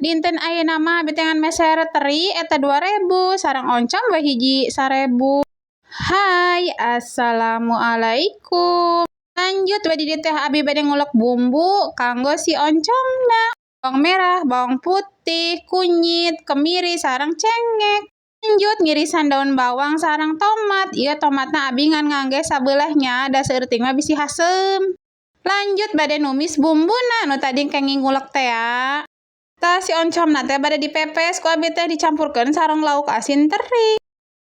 Dinten ayeuna mah abi teh ngan meser teri eta 2000 sareng oncom we hiji 1000. Hai, assalamualaikum. Lanjut we di dieu teh abi bade ngulek bumbu kanggo si oncomna. Bawang merah, bawang putih, kunyit, kemiri, sareng cengek. Lanjut ngirisan daun bawang sareng tomat. Ieu tomatna abi ngan ngangge sabelah nya, da saeutik mah bisi haseum. Lanjut bade numis bumbuna nu tadi kenging ngulek tea. Tah, si oncomna teh bade dipepes ku abi teh, dicampurkeun sareng lauk asin teri.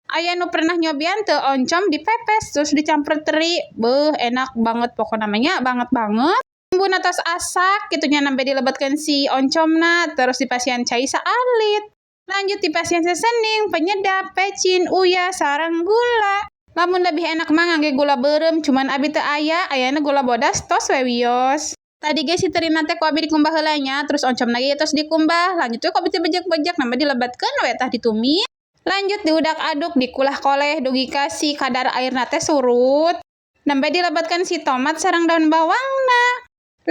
Aya nu pernah nyobian teu oncom dipepes terus dicampur teri? Beuh, enak banget pokona mah nya, banget banget. Bumbuna tos asak kitu nya, nembe dilebetkeun si oncomna, terus dipasihan cai saalit. Lanjut dipasihan seasoning, penyedap, pecin, uyah, sareng gula. Lamun lebih enak mah ngangge gula beureum, cuman abi teu aya, ayana gula bodas, tos we wios. Tadi ge si terina teh ku abi dikumbah heula nya, terus oncomna ge tos dikumbah, lanjut we ku abi teh bejek-bejek, nembe dilebetkeun we tah, ditumis. Lanjut diudak aduk, dikulah koleh dugi ka si kadar airna teh surut. Nembe dilebetkeun si tomat sareng daun bawangna.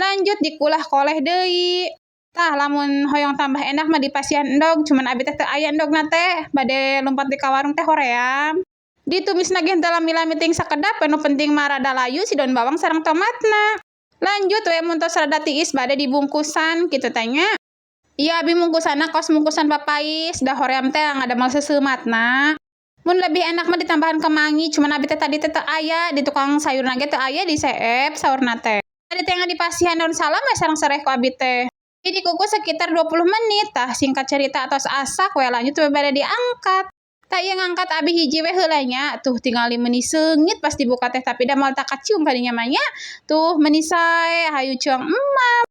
Lanjut dikulah koleh deui. Tah, lamun hoyong tambah enak mah dipasihan endog, cuman abi teh teu aya endogna teh, bade lumpat di ka warung teh hoream. Ditumisna ge henteu lami-lami ting, sakedap, nu penting mah rada layu si daun bawang sareng tomatna. Lanjut we mun tos rada tiis bade dibungkusan kitu teh nya. Ieu abi mungkusanna kos mungkusan papais, da hoream teh ngadamel seuseumatna. Mun lebih enak mah ditambahan kemangi, cuman abi teh tadi teh teu aya, di tukang sayurna ge teu aya, diseep saurna teh. Tadi teh ngan dipasihan daun salam we sareng sereh ku abi teh. Jadi dikukus sekitar 20 menit. Tah, singkat cerita tos asak we, lanjut we bade diangkat. Tah, ieu ngangkat abi hiji we heula nya. Tuh, tingali meuni seungit pas dibuka teh, tapi da moal takacium kadinya mah nya. Tuh, meuni sae, hayu cuang emam.